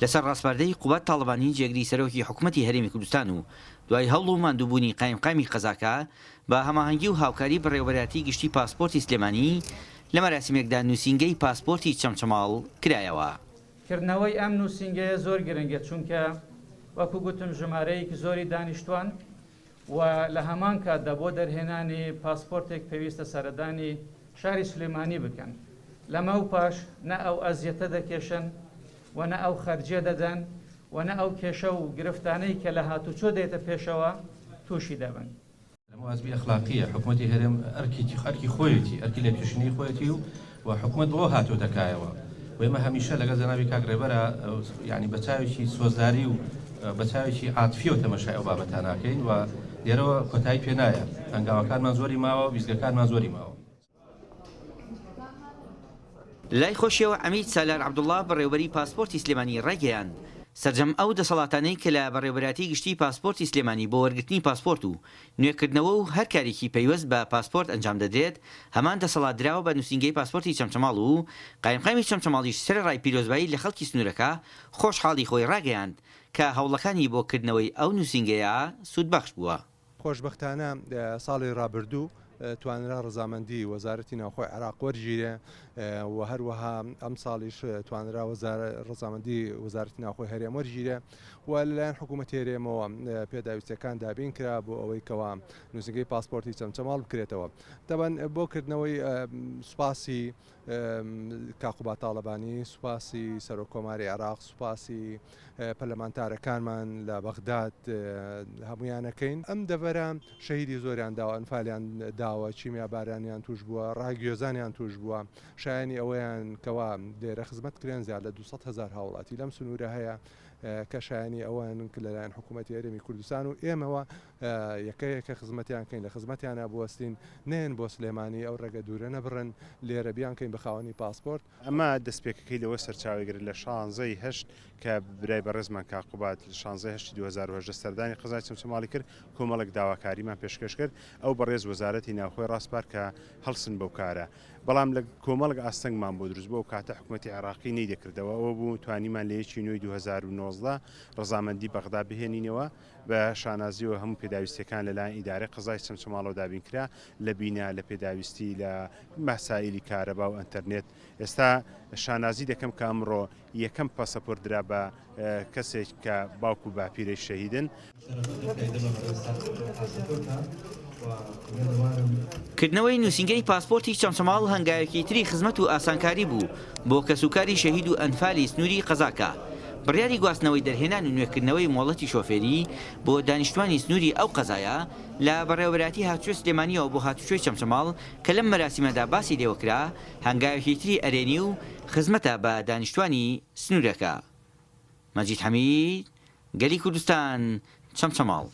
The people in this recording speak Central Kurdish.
لەسەر ڕاسپاردەی قوباد تاڵەبانی جێگری سەرۆکی حکومەتی هەرێمی کوردستان و دوای هەوڵ و ماندووبوونی قایمقامی قەزاکە بە هەماهەنگی و هاوکاری بەڕێوەبەرایەتی گشتی پاسپۆرتی سلێمانی لە مەراسیمێکدا نووسینگەی پاسپۆرتی چەمچەماڵ کرایەوە. کردنەوەی ئەم نووسینگەیە زۆر گرنگە چونکە وەکو گوتم ژمارەیەکی زۆری دانیشتوان و لە هەمان کاتدا بۆ دەرهێنانی پاسپۆرتێک پێویستە سەردانی شاری سلێمانی بکەن. لەمەوپاش نە ئەو ئەزیەتە دەکێشن و نە ئەو خەرجیە دەدەن و نە ئەو کێشە و گرفتانەی کە لە هاتوچۆ دێتە پێشەوە تووشی دەبن. ئەمە وازبی ئەخلاقییە، حکومەتی هەرێم ئەرکێکی ئەرکی خۆیەتی، ئەرکی لەپێشینەی خۆیەتی و و حکومەت بەوە هاتۆتە کایەوە و ئێمە هەمیشە لەگەڵ جەنابی کاک ڕێبەرا یانی بە چاوێکی سۆزداری و بە چاوێکی عاتفیەوە تەمەشای ئەو بابەتانە ئەکەین و لێرەوە کۆتایی پێ نایە، هەنگاوەکانمان زۆری ماوە، ویستگەکانمان زۆری ماوە. لای خۆشیەوە عەمید سالار عەبدوڵا بەڕێوەبەری پاسپۆرتی سلێمانی ڕایگەیاند، سەرجەم ئەو دەسەڵاتانەی کە لە بەڕێوەبەرایەتی گشتیی پاسپۆرتی سلێمانی بۆ وەرگرتنی پاسپۆرت و نوێکردنەوە و هەر کارێکی پەیوەست بە پاسپۆرت ئەنجام دەدرێت هەمان دەسەڵات دراوە بە نوسینگەی پاسپۆرتی چەمچەماڵ و قایمقامی چەمچەماڵیش سەرەڕای پیرۆزبایی لە خەڵکی سنورەکە خۆشحاڵی خۆی ڕاگەیاند کە هەوڵەکانی بۆ کردنەوەی ئەو نوسینگەیە سوودبەخش بووە. خۆشبەختانە ساڵی ڕابردوو توانرا ڕەزامەندی وەزارەتی ناوخۆی عێراق وەرگیرێ و هەروەها ئەمساڵیش توانرا ڕەزامەندی وەزارەتی ناوخۆی هەرێم وەرگیرێ و لەلایەن حکوومەتی هەرێمەوە پێداویستیەکان دابین کرا بۆ ئەوەی کەوا نووسینگەی پاسپۆرتی چەمچەماڵ بکرێتەوە. تەبەن بۆ کردنەوەی سوپاسی کاک قوباد تاڵەبانی، سوپاسی سەرۆک کۆماری عێراق، سوپاسی پەرلەمانتارەکانمان لە بەغداد هەموویانەکەین. ئەم دەڤەرە شەهیدی زۆریان داوە، ئەنفالیان داوە، کیمیابارانیان تووش بووە، ڕاگوێزانیان تووش بووە، شایەنی ئەوەیان کەوا لێرە خزمەت کرێن، زیاد لە 200 هەزار هاوڵاتی لەم سنوورە هەیە کە شایەنی ئەوەن لەلایەن حکوومەتی هەرێمی کوردستان و ئێمەوە یەکە یەکە خزمەتیان کەین لە خزمەتیانا بوەستین نەیەن بۆ سلێمانی ئەو ڕێگە دوورە نەبڕن لێرە بیانکەین بە خاوەنی پاسپۆرت. ئەمە دەستپێکەکەی لەوە سەرچاوەی گرت لە شانزە ی هەشت کە برای بەڕێزمان کاک قوباد لە شانزە ی هەشتی 2018 سەردانی قەزای چەمچەماڵی کرد کۆمەڵێک داواکاریمان پێشکەش کرد ئەو بەڕێز وەزارەتی ناوخۆی ڕاسپارد کە هەڵسن بەو کارە بەڵام لە کۆمەڵێک ئاستەنگمان بۆ دروست بوو ئەو کاتە حکومەتی عێراقی نەیدەکردەوە ئەوە بوو توانیمان لە یەکی نۆی 2019 ڕەزامەندی بەغدا بهێنینەوە بە شانازیەوە هەموو پێداویستیەکان لەلایەن ئیدارەی قەزای چەمچەماڵەوە دابینکرا، لە بینا، لە پێداویستی، لە مەسائیلی کارەبا و ئەنتەرنێت. ئێستا شانازی دەکەم کە ئەمڕۆ یەکەم پاسەپۆرت درا بە کەسێک کە باوک و باپیرەی شەهیدن. کردنەوەی نووسینگەی پاسپۆرتی چەمچەماڵ هەنگاوێکی تری خزمەت و ئاسانکاری بوو بۆ کەسوکاری شەهید و ئەنفالی سنووری قەزاکە، بڕیاری گواستنەوەی دەرهێنان و نوێکردنەوەی مۆڵەتی شۆفێری بۆ دانیشتوانی سنووری ئەو قەزایە لە بەڕێوەبەرایەتی هاتوچۆی سلێمانییەوە بۆ هاتوچۆی چەمچەماڵ کە لەم مەراسیمەدا باسی لێوەکرا هەنگاوێکی تری ئەرێنی و خزمەتە بە دانیشتوانی سنوورەکە. مەجید حەمید، گەلی کوردستان، چەمچەماڵ.